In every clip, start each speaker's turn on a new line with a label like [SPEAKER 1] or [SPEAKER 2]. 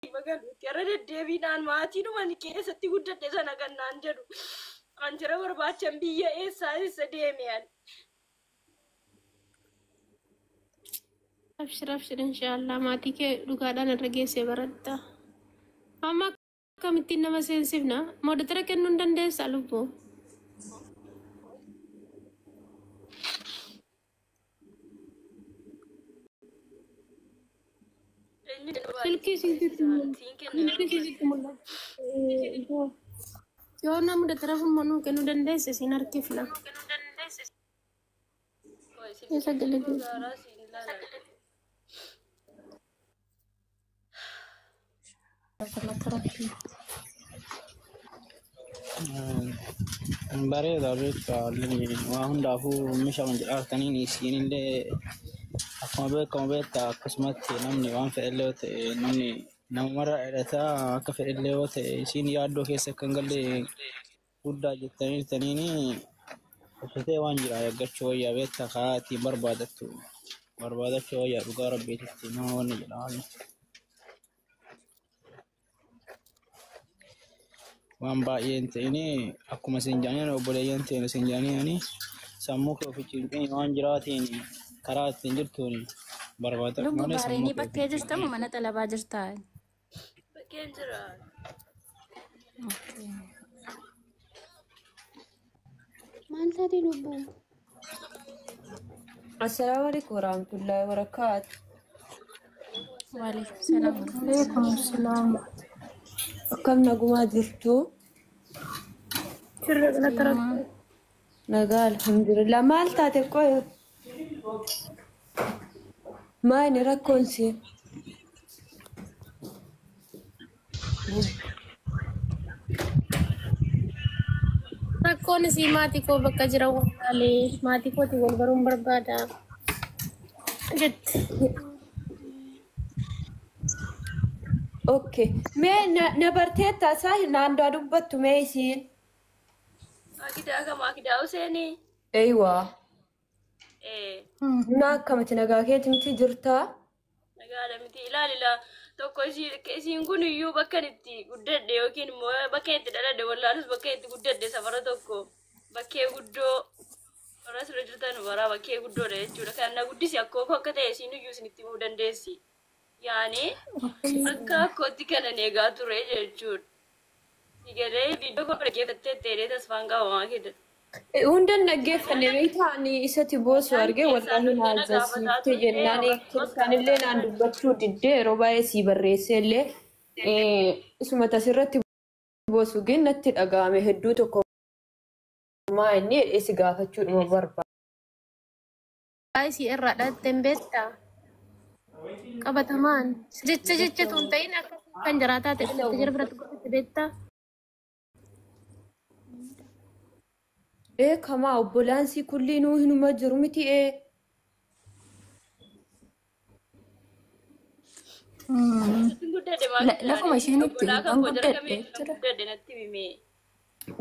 [SPEAKER 1] Magaluutti irra deddeebiidhaan maatiidhuma ani keessatti guddadhe sana kan naan jedhu. An jira barbaachan biyya eessaa eessa deeme ani.
[SPEAKER 2] Abshir abshir inshaallah maatii kee dhugaadhaan irra geessee baradha. Amma akkamittiin nama seensifna? Moodatara kennuu hin dandeessaa lubbuu?
[SPEAKER 1] Eenyu jedhu
[SPEAKER 2] Silkii isiitti
[SPEAKER 1] siin kenna
[SPEAKER 2] silkii isiitti mul'ata. Yoo nama datara nuu kennuu dandeesse siin harkifna.
[SPEAKER 1] Qoy silkii
[SPEAKER 2] Sagalee
[SPEAKER 1] koo gaaraa siin ilaala.
[SPEAKER 3] Bareeda beektaa waa hundaafuu meeshaa jedhaartaniin isiinillee akkuma beekamu beektaa akkasumatti namni waan fedhellee yoo ta'e namni namumarra hidhataa akka fedhellee yoo ta'e isiin yaaddoo keessa akka hin galle guddaa jettanii jirtaniini hojjetee waan jira eeggachuu wayyaa beektaa karaa ittiin barbaadattu barbaadachuu wayyaa dhugaa rabbiititti nama wanni jedha waan. Waan baay'ee hin ta'in akkuma isin jedhaniin obboleeyyan ta'in isin jedhaniin sammuu kee ofi cinqin waan jiraatiin karaa ittiin jirtuun barbaadadhu
[SPEAKER 4] Lubbu
[SPEAKER 3] malee sammuu
[SPEAKER 4] baareenii
[SPEAKER 3] kee ofi
[SPEAKER 4] bakkee jirta moo
[SPEAKER 3] cinqin.
[SPEAKER 4] mana xalabaa jirta?
[SPEAKER 1] Bakkeen jira.
[SPEAKER 2] Maal taate lubbuu?
[SPEAKER 5] Assalaamu alaikum warahmatullahi wabarakatuh.
[SPEAKER 4] Waalaikum salaam warahmatullahi.
[SPEAKER 2] Waalaikum salaam.
[SPEAKER 5] Akkam nagumaa jirtu?
[SPEAKER 2] Sirra galata rabbi.
[SPEAKER 5] Nagaa alhamdulillah. Maal taate qoy? Maali rakkoon si?
[SPEAKER 2] Rakkoon isii maatii koo bakka jiran wallaalee maatii kootiin wal baruun barbaada jette.
[SPEAKER 5] Okay. Mee na barteetta isaa naannoo dubbattu mee isiin?
[SPEAKER 1] Akidaa kam akidaa Huseenii?
[SPEAKER 5] Eeywaa.
[SPEAKER 1] Ee
[SPEAKER 5] Na akkamati nagaa keeti miti jirtaa?
[SPEAKER 1] nagaadha miti ilaalila tokko isiin kun iyyuu bakka itti guddadhe yookiin immoo bakka itti dhaladhe wallaalus bakka itti guddadhe safara tokko bakkee guddoo warra asirra jirtan baraa bakkee guddoodha jechuudha. Kan na guddisi akkoo koo akka ta'e isiin iyyuu isinitti himuu dandeessi. Yaani akka akkootti kanan eegaa ture jechuudha. Sigalee viidiyoo koo dhaggeeffattee ta'ee tasfaan qabamaa keessa.
[SPEAKER 5] Hundan dhaggeeffanne beektaa ani isatti boosu
[SPEAKER 1] Isaan
[SPEAKER 5] argee
[SPEAKER 1] keessaa
[SPEAKER 5] wallaahi
[SPEAKER 1] nuti
[SPEAKER 5] na
[SPEAKER 1] na gaafataa
[SPEAKER 5] ajaa'ibsiifte
[SPEAKER 1] turte
[SPEAKER 5] jennaan
[SPEAKER 1] akkasumas
[SPEAKER 5] keessaan naan dubbachuu diddee yeroo baay'ee sii barreessee illee isuma tasirratti boosu gin natti dhaga'ame hedduu tokko maa inni jedhee si gaafachuudhuma barbaada.
[SPEAKER 2] Isii irraa dhalatte hin beektaa? Qabatamaan jecha jecha tun ta'in akka kan jiraataa ta'e dhalatte jira biratti godhatte beektaa?
[SPEAKER 5] Ee kamaa obbolaansii kulliinuu hinuma jiru miti ee.
[SPEAKER 1] Eessatti guddadhe
[SPEAKER 4] Lafuma isheen itti
[SPEAKER 1] obbolaa kan
[SPEAKER 4] kan
[SPEAKER 1] koo jara
[SPEAKER 4] guddadhe
[SPEAKER 1] kamiin kan
[SPEAKER 4] jechuudha.
[SPEAKER 1] guddadhe natti himee.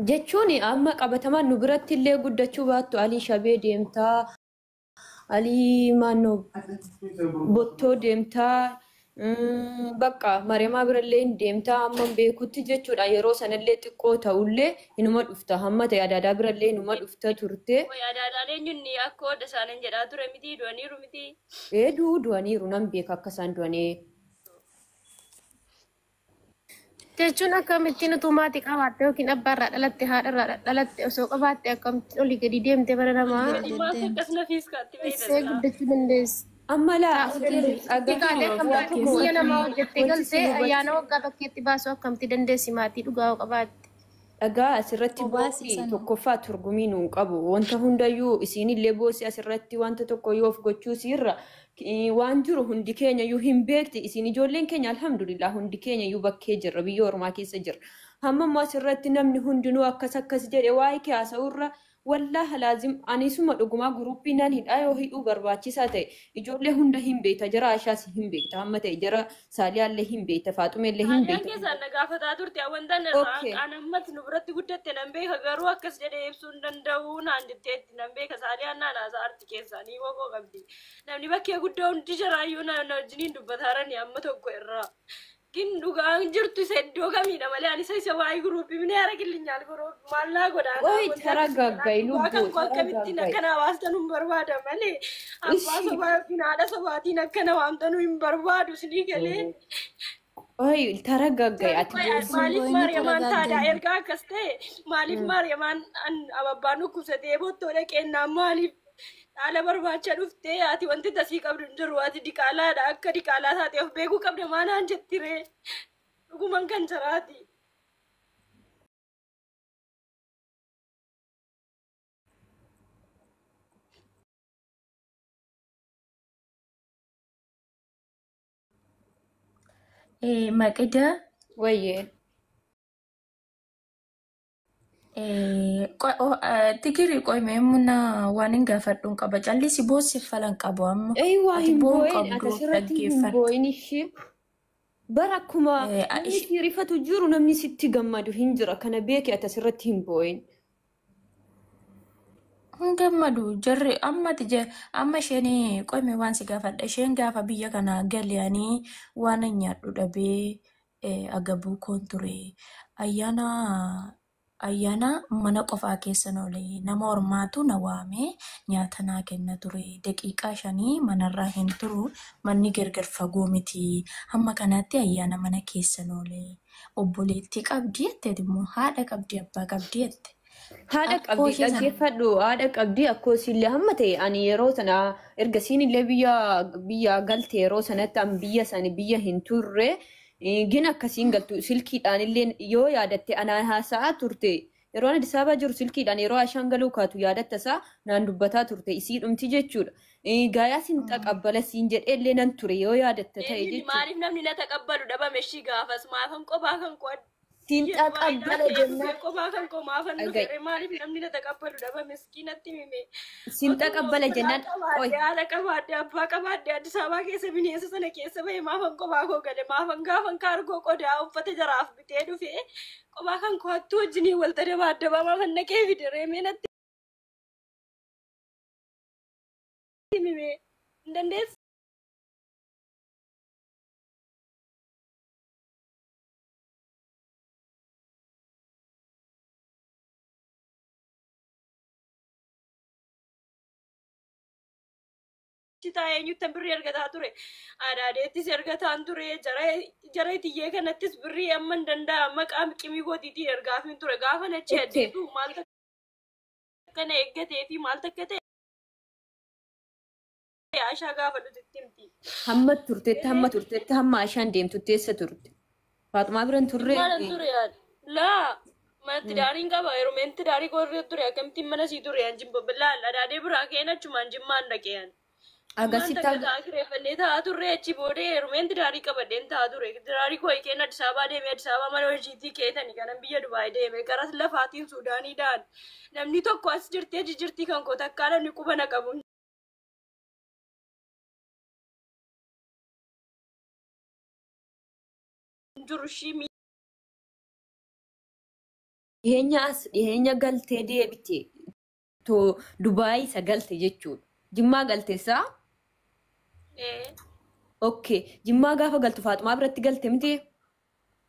[SPEAKER 5] Jechuun amma qabatamaan nu biratti illee guddachuu baattu Alii Shabee deemtaa, Alii maannoo Bottoo deemtaa, bakka Mariyamaa birallee hin deemtaa hamma hin beekutti jechuudha. Yeroo sanallee xiqqoo ta'ullee hinuma dhufta. Hamma ta'e adaadaa birallee hinuma dhufta turte.
[SPEAKER 1] Qoy adaadhaan eenyuun akka hodha isaaniin jedhaa ture miti du'aniiru miti.
[SPEAKER 5] Ee du'aniiru nan beeka akka isaan du'anii.
[SPEAKER 2] Jechuun akkamittiin utuu maatii qabaatte yookiin abbaarraa dhalatte haadharraa dhalatte osoo qabaatte akkamittiin olii gadi deemte bara namaa
[SPEAKER 1] Gadi maaf akkas nafiis kaatti beeyta
[SPEAKER 2] essee
[SPEAKER 1] silaa.
[SPEAKER 2] guddachuu dandeessi.
[SPEAKER 5] Amma laa
[SPEAKER 2] Taa'uu dandeessi.
[SPEAKER 5] dhagaa
[SPEAKER 2] Kaatee
[SPEAKER 5] waa
[SPEAKER 2] akkamitti
[SPEAKER 5] tokko
[SPEAKER 2] biyya namaa
[SPEAKER 5] wanti
[SPEAKER 2] hojjettee
[SPEAKER 5] wanti si
[SPEAKER 2] galtee
[SPEAKER 5] hubachuu
[SPEAKER 2] ayyaana waggaa bakkeetti baasuu akkamitti dandeessi maatii dhugaa yoo qabaatte.
[SPEAKER 5] Dhagaa asirratti
[SPEAKER 4] Obaasii
[SPEAKER 5] boosii
[SPEAKER 4] sana.
[SPEAKER 5] tokkoffaa turgumii nuun qabu. Wanta hundayyuu isiinillee boosii asirratti wanta tokko yoo of gochuu siirra waan jiru hundi keenya iyyuu hin beekti. Isiin ijoolleen keenya alhamdulillah hundi keenya iyyuu bakkee jirra biyya ormaa keessa jirra. Hamma ammoo asirratti namni hundinuu akkas akkas jedhe waa'ee kee haasa'urra wallaahi laazim ani suma dhugumaa guruppii nan hidhaa yoo hidhuu barbaachisaa ta'e ijoollee hunda hin beekta jara Ashaas hin beekta hamma ta'e jara Saaliyaallee hin beekta Faaxumeellee hin
[SPEAKER 1] Haaliyaan
[SPEAKER 5] beekta.
[SPEAKER 1] keessaan na gaafataa turte wantaan irraa
[SPEAKER 5] Okay.
[SPEAKER 1] hanqaan ammatti nu biratti guddatte nan beeka garuu akkas jedhee ibsuu hin danda'u naan jetteetti nan beeka saaliyaan naan haasaa arti keessaa ni wogoo qabdi. Namni bakkee guddaa hundi jaraayyuu na wajjiniin dubbataaran amma tokko irraa. Gin dhugaan jirtu isa iddoo kamiidha malee ani isa waa'ee guruupii mini yaara guruupii maal naa godhaa
[SPEAKER 5] Qoy taragaagga'i
[SPEAKER 1] Dhugaa
[SPEAKER 5] lubbuu
[SPEAKER 1] kan koo akkamittiin
[SPEAKER 5] taragaagga'i.
[SPEAKER 1] akkana hawaastan hin barbaada malee abbaa sobaa yookiin haadha sobaatiin akkana waamtanuu hin barbaadu sinii galee.
[SPEAKER 5] Qoy taragaagga'i ati boossi.
[SPEAKER 1] Maaliif
[SPEAKER 4] Boonni
[SPEAKER 1] Maariyamaan taadaa
[SPEAKER 4] taragaagga'i.
[SPEAKER 1] ergaa akkas ta'e maaliif Maariyamaan ababbaan dhukkubsatee bottoo dhaqeennaan maaliif dhaala barbaacha dhuftee ati wanti tasii qabdu hin jiru ati diqaalaadha akka diqaalaa taate of beekuu qabda maanaan jettiree dhuguman kan jiraati.
[SPEAKER 4] Maqida
[SPEAKER 5] Wayyee.
[SPEAKER 4] Tikiri qo'imee muna waan hin gaafadhu hin qaba. Callisi boossif falan qabu amma.
[SPEAKER 5] Eeywaa
[SPEAKER 4] Ati
[SPEAKER 5] hin
[SPEAKER 4] boo'uu
[SPEAKER 5] boo'in ati
[SPEAKER 4] qabdu
[SPEAKER 5] asirratti hin
[SPEAKER 4] dhaggeeffadhu.
[SPEAKER 5] boo'in ishee. Bara akkuma namni si rifatu jiru namni sitti gammadu hin jira. Kana beeki ati asirratti hin boo'in.
[SPEAKER 4] Hin gammadu jarri amma amma isheen qo'imee waan si gaafadha. Isheen gaafa biyya kana galanii waan hin nyaadhu dhabee agabuu koon ture. Ayyaana mana qofaa keessan oole nama ormaatu na waamee nyaata naa kenna ture. Daqiiqaa 5 manarraa hin turu manni gargar fagoo miti. Hamma kanatti ayyaana mana keessan oole. Obboleettii qabdi jette immoo haadha qabdi abbaa qabdi jette.
[SPEAKER 5] Haadha
[SPEAKER 4] Akkoo
[SPEAKER 5] qabdi
[SPEAKER 4] ishee sana
[SPEAKER 5] dhaggeeffadhu haadha qabdi akkoo isiillee hamma ta'e ani yeroo sana erga isiin illee biyya galte yeroo sanatti an biyya sani biyya hin turre gin akkasiin galtu silkiidhaan illee yoo yaadatte anaan haasa'aa turte yeroo ani Addis Ababaa jiru silkiidhaan yeroo ashaan galuu kaatu yaadatta isaa naan dubbataa turte isii dhumti jechuudha. Gaayaa siin taqabbala siin jedhee illee nan ture yoo yaadatta ta'e
[SPEAKER 1] Eenyuun
[SPEAKER 5] jechuudha.
[SPEAKER 1] maaliif namni na taqabbalu dhabame ishii gaafas maafan qophaa kan koo
[SPEAKER 5] Siin taqabbala jennaan
[SPEAKER 1] qophaa kan koo maafan
[SPEAKER 5] dhaga'i.
[SPEAKER 1] dhufere maaliif namni na taqabbalu dhabame miskiinatti hime.
[SPEAKER 5] Siin
[SPEAKER 1] Otuma
[SPEAKER 5] taqabbala
[SPEAKER 1] obbolaa
[SPEAKER 5] jennaan qoy.
[SPEAKER 1] qabaadhe haadha qabaadhe abbaa qabaadhe Addis Ababaa keessa bineensa sana keessa bahe maafan qophaa koo gale maafan gaafan kaargoo qodaa uffata jaraaf bitee dhufe qophaa kan koo hattuu wajjiniin walta dabaaddabaa maafan naqee fide reemee natti hime hin dandeessu. Taa'ee eenyuttan birrii argataa ture. Adaadeettis ergataan ture. Jara itiyyee kanattis birrii amma hin danda'a. Maqaa qimii kootiitiin ergaafin ture. Gaafa achi
[SPEAKER 5] Okay.
[SPEAKER 1] addeetu maal takka na eeggatee fi maal takka ta'e Ashaa gaafa dhufetti himti.
[SPEAKER 5] Hamma turtetti hamma turtetti hamma ashaan deemtutti eessa turte? Faaxumaa biran turre.
[SPEAKER 1] Maalan ture yaad? Laa manatti daariin qaba yeroo menti daarii korree ture akkamittiin mana sii ture an jimba laal adaadee biraa ka'een achumaan jimmaan dhaqee an. Jimmaan
[SPEAKER 5] Agasitti
[SPEAKER 1] takka ta'a kireeffannee taa'aa turre achi boodee yeroo daarii qabadheen taa'aa ture. Daarii koo keen Addis Ababaa deemee Addis Ababaa mana hojiitii keetani kanan biyya Dubaay deeme garas lafaatiin Suudaanii da'an. Namni tokko as jirtee jijjirtii kan koo takkaa namni quba na qabu hin jiru ishii
[SPEAKER 5] dhiyeenya as dhiyeenya galtee deebite to Dubaay isa galte jechuudha. Jimmaa galte isaa? Okay. Jimmaa gaafa galtu Faaxumaa biratti galte miti?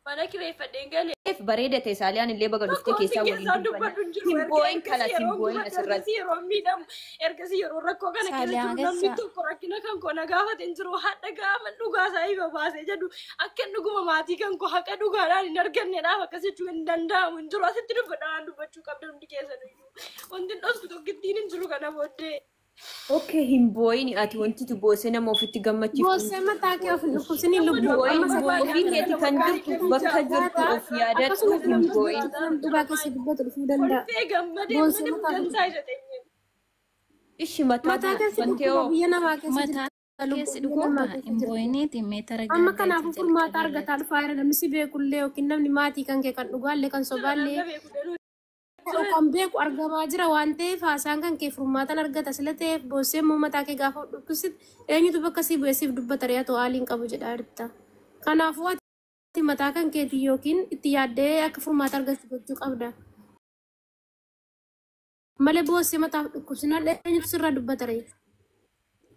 [SPEAKER 1] Mana kireeffadheen galee.
[SPEAKER 5] Bareeda ta'e Saaliyaan illee baga dhuftee
[SPEAKER 1] Tokko
[SPEAKER 5] keessaa
[SPEAKER 1] wanti
[SPEAKER 5] waliin
[SPEAKER 1] keessaan
[SPEAKER 5] dubbanna.
[SPEAKER 1] dubbadhu hin jiru.
[SPEAKER 5] Hin
[SPEAKER 1] Erga
[SPEAKER 5] boo'in
[SPEAKER 1] ergasii
[SPEAKER 5] kalas hin
[SPEAKER 1] yeroo
[SPEAKER 5] boo'in
[SPEAKER 1] gubadhu
[SPEAKER 5] asirratti.
[SPEAKER 1] ergasii yeroo miidhamu ergasii yeroo rakkoo kana keessa
[SPEAKER 4] Saaliyaan
[SPEAKER 1] jiru namni
[SPEAKER 4] keessa
[SPEAKER 1] tokko rakkina kan koo na gaafate hin jiru. Hadha gaafa dhugaa isaa ifa baasee jedhu akka inni dhuguma maatii kan koo haqa dhugaadhaan hin arganneedhaaf akkas jechuun hin danda'amu hin jiru. Asitti dubbadhaan dubbachuu qabda hundi keessan iyyuu. Wanti hin dhosku tokkittiin hin jiru kana booddee.
[SPEAKER 5] Okay hin boo'in ati wanti tu boosee nama ofitti gammachiiftu hin
[SPEAKER 2] Boossee
[SPEAKER 5] jiru.
[SPEAKER 2] mataa kee of hin dhukkubsini
[SPEAKER 1] Nama
[SPEAKER 2] lubbuu
[SPEAKER 5] Boo'in
[SPEAKER 2] amma
[SPEAKER 1] dubbachuu
[SPEAKER 2] sagalee
[SPEAKER 5] ofii
[SPEAKER 1] barbaade
[SPEAKER 5] keeti
[SPEAKER 1] nama
[SPEAKER 5] kan
[SPEAKER 1] gaarii
[SPEAKER 5] jirtu bakka
[SPEAKER 1] kennu
[SPEAKER 5] jirtu
[SPEAKER 1] jaalladha.
[SPEAKER 5] of yaadadhu
[SPEAKER 2] Akkasumas
[SPEAKER 5] hin
[SPEAKER 2] namni
[SPEAKER 5] boo'in.
[SPEAKER 2] dubbatu dhugaa keessa dubbatu dhufuu danda'a.
[SPEAKER 1] Kolfee gammadee
[SPEAKER 2] Boossee
[SPEAKER 1] mana
[SPEAKER 2] mataa
[SPEAKER 1] dansaa ija teenyeen.
[SPEAKER 5] Ishi mataa
[SPEAKER 2] mataa keessa
[SPEAKER 5] dhukkubsantee
[SPEAKER 2] dhukkuba
[SPEAKER 5] hoo?
[SPEAKER 2] biyya namaa keessa
[SPEAKER 4] mataa
[SPEAKER 2] jirta lubbuu
[SPEAKER 4] keessa
[SPEAKER 2] biyya namaa
[SPEAKER 4] dhukkuba
[SPEAKER 2] keessa
[SPEAKER 4] hin
[SPEAKER 2] jirta.
[SPEAKER 4] boo'iniiti meetara
[SPEAKER 2] Amma
[SPEAKER 4] gaaggaiti
[SPEAKER 2] kanaafuu furmaata
[SPEAKER 4] jalqaba
[SPEAKER 2] argataa
[SPEAKER 4] irratti.
[SPEAKER 2] dhufaa jira namni si beekullee yookiin namni maatii kan kee kan dhugaallee kan
[SPEAKER 1] Jira
[SPEAKER 2] sobaallee
[SPEAKER 1] namna beeku danuu
[SPEAKER 2] ta'u kan beeku argamaa jira waan ta'eef haasaan kan kee furmaatan argata sila ta'eef boossee immoo mataa kee gaafa dhukkubsitu eenyutu bakka sii bu'ee siif dubbata re'atu haaliin qabu jedha jirta. Kanaafuu ati mataa kan keetii yookiin itti yaaddee akka furmaata argattu gochuu qabda. Malee boossee mataaf dhukkubsinaan eenyutu sirraa dubbata ree?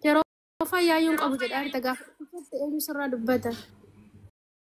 [SPEAKER 2] Yeroo fayyaayyuu hin qabu jedha jirta gaafa dhukkubsatte eenyu sirraa dubbata?